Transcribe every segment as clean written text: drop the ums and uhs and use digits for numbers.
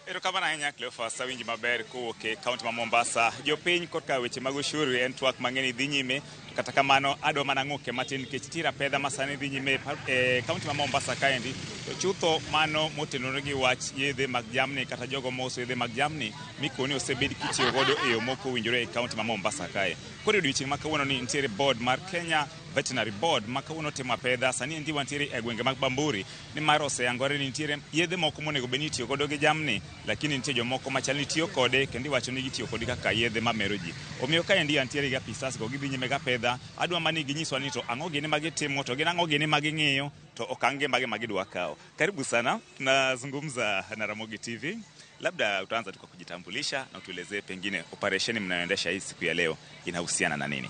Erokamano ahinya Cleophas, awinji maber kowuok e kaunti ma Mombasa. Jopiny korka weche mag ushuru en twak mang'eny dhi nyime, to kata kamano adwa mana ng'uke matin nikech nitiere apedha ma sani dhi nyime e kaunti ma Mombasa kaendi. To chutho mano motenore gi wach yedhe mag jamni kata jogo mauso yedhe mag jamni mikoni osebed kitiyo godo e yo mok owinjore e kaunti ma Mombasa kae. Koro e odiochieng' ma kawuono ni nitiere board mar Kenya Veterinary Board ma kawuono timo apedha. Sani endi wantiere e gwenge mag Bamburi nimar oseyangore ni nitiere yedhe moko monego bed ni itiyo godo gi jamni, lakini nitie jomoko machal ni tiyo kode kendo iwacho ni gitiyo kode kaka yedhe mamero ji. Omiyo kaendi antiere gi apisas go gidhi nyime gapedha. Adwa mana ni ginyiswa ni to ang'o gini ma gitimo to gin ang'o gini ma ging'iyo to okang' mage ma gidwa kawo. Karibu sana, tunazungumza na Ramogi TV. Labda utaanza tu kwa kujitambulisha na utuelezee pengine operesheni mnayoendesha hii siku ya leo inahusiana na nini?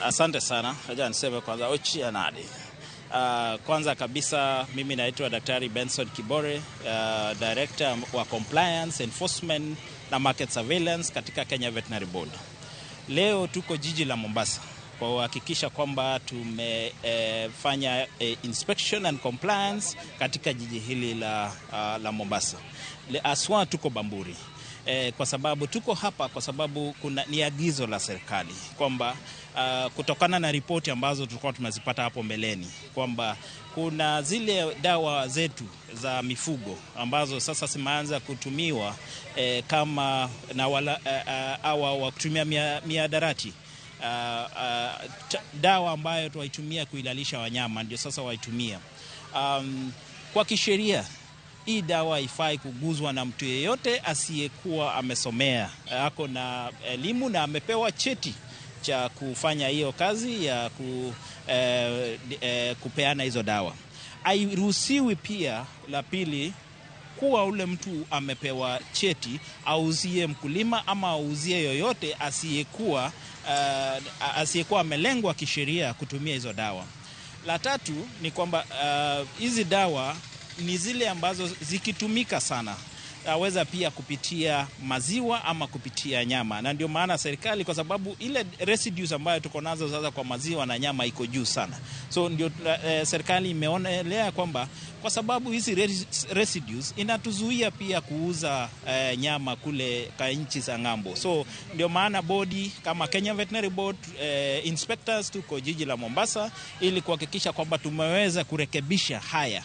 Asante sana. Acha niseme kwanza ochia nadi. Kwanza kabisa mimi naitwa Daktari Benson Kibore, Director wa Compliance, Enforcement na Market Surveillance katika Kenya Veterinary Board. Leo tuko jiji la Mombasa kwa kuhakikisha kwamba tumefanya inspection and compliance katika jiji hili la Mombasa. Haswa tuko Bamburi. Kwa sababu tuko hapa kwa sababu kuna ni agizo la serikali kwamba kutokana na ripoti ambazo tulikuwa tumezipata hapo mbeleni kwamba kuna zile dawa zetu za mifugo ambazo sasa zimeanza kutumiwa kama na wala, awa wa kutumia mihadarati, dawa ambayo tuwaitumia kuilalisha wanyama ndio sasa waitumia. Kwa kisheria hii dawa haifai kuguzwa na mtu yeyote asiyekuwa amesomea, ako na elimu na amepewa cheti cha kufanya hiyo kazi ya kupeana hizo dawa. Hairuhusiwi pia, la pili, kuwa ule mtu amepewa cheti auzie mkulima ama auzie yoyote asiyekuwa amelengwa kisheria kutumia hizo dawa. La tatu ni kwamba hizi dawa ni zile ambazo zikitumika sana aweza pia kupitia maziwa ama kupitia nyama, na ndio maana serikali, kwa sababu ile residues ambayo tuko nazo sasa kwa maziwa na nyama iko juu sana, so ndio serikali imeonelea kwamba kwa sababu hizi residues inatuzuia pia kuuza nyama kule ka nchi za ng'ambo. So ndio maana bodi kama Kenya Veterinary Board, inspectors tuko jiji la Mombasa ili kuhakikisha kwamba tumeweza kurekebisha haya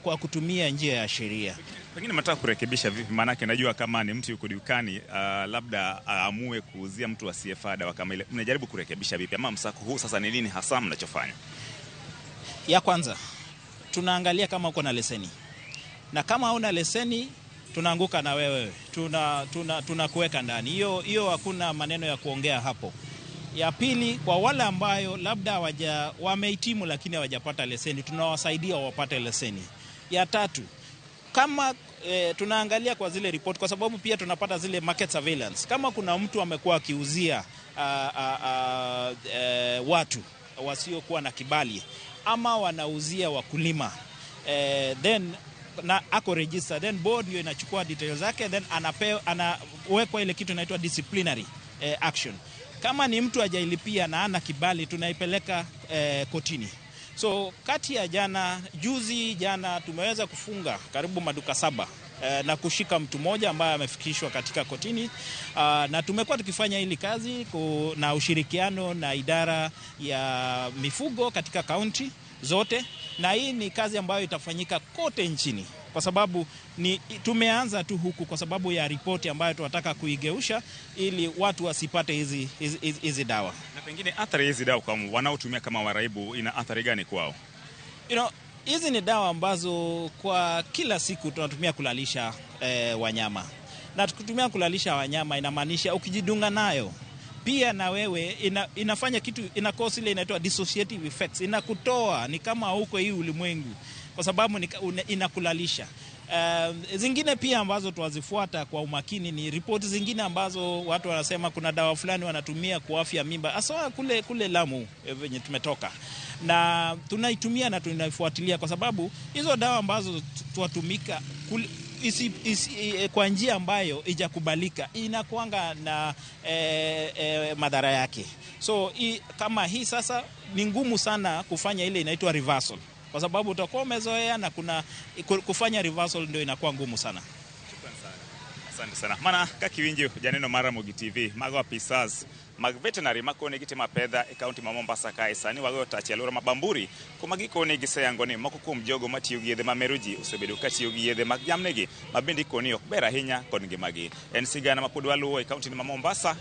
kwa kutumia njia ya sheria. Pengine mnataka kurekebisha vipi? Maanake najua kama ni mtu yuko dukani, labda aamue kuuzia mtu asiyefaa dawa kama ile. Mnajaribu kurekebisha vipi? Ama msako huu sasa ni nini hasa mnachofanya? Ya kwanza tunaangalia kama uko na leseni, na kama hauna leseni tunaanguka na wewe, tunakuweka ndani. Hiyo hiyo hakuna maneno ya kuongea hapo. Ya pili, kwa wale ambayo labda wamehitimu lakini hawajapata leseni, tunawasaidia wapate leseni. Ya tatu, kama tunaangalia kwa zile report, kwa sababu pia tunapata zile market surveillance. Kama kuna mtu amekuwa akiuzia watu wasiokuwa na kibali ama wanauzia wakulima, then na ako register, then board ndio inachukua details zake, then anawekwa ile kitu inaitwa disciplinary action. Kama ni mtu hajailipia na ana kibali, tunaipeleka kotini. So kati ya jana juzi jana tumeweza kufunga karibu maduka 7 na kushika mtu mmoja ambaye amefikishwa katika kotini. Na tumekuwa tukifanya hili kazi na ushirikiano na idara ya mifugo katika kaunti zote, na hii ni kazi ambayo itafanyika kote nchini, kwa sababu ni tumeanza tu huku kwa sababu ya ripoti ambayo tunataka kuigeusha ili watu wasipate hizi dawa. Na pengine athari hizi dawa kwa wanaotumia kama waraibu ina athari gani kwao? Hizi ni dawa ambazo kwa kila siku tunatumia kulalisha wanyama, na tukitumia kulalisha wanyama inamaanisha ukijidunga nayo pia na wewe inafanya kitu, ina cause ile inaitwa dissociative effects, inakutoa ni kama huko hii ulimwengu, kwa sababu inakulalisha. Zingine pia ambazo tuwazifuata kwa umakini ni ripoti zingine ambazo watu wanasema kuna dawa fulani wanatumia kuafya mimba, hasa kule Lamu venye tumetoka, na tunaitumia na tunaifuatilia kwa sababu hizo dawa ambazo tuwatumika kwa njia ambayo ijakubalika inakuanga na madhara yake. So kama hii sasa ni ngumu sana kufanya ile inaitwa reversal, kwa sababu utakuwa umezoea na kuna kufanya reversal ndio inakuwa ngumu sana. Asante sana. Mana kaka iwinjo janeno mar Ramogi TV, mago apisas mag veterinary makone gitimo apedha e kaunti ma Mombasa kae. Sani wagoyo tach e alwora ma Bamburi, kuma gikone giseyango ni moko kuom jogo matiyo gi yedhe mamero ji osebedo ka tiyo gi yedhe mag jamnigi ma bende ikoni ok ber ahinya kod ngimagi. En sigana ma pod waluwo e kaunti ma Mombasa.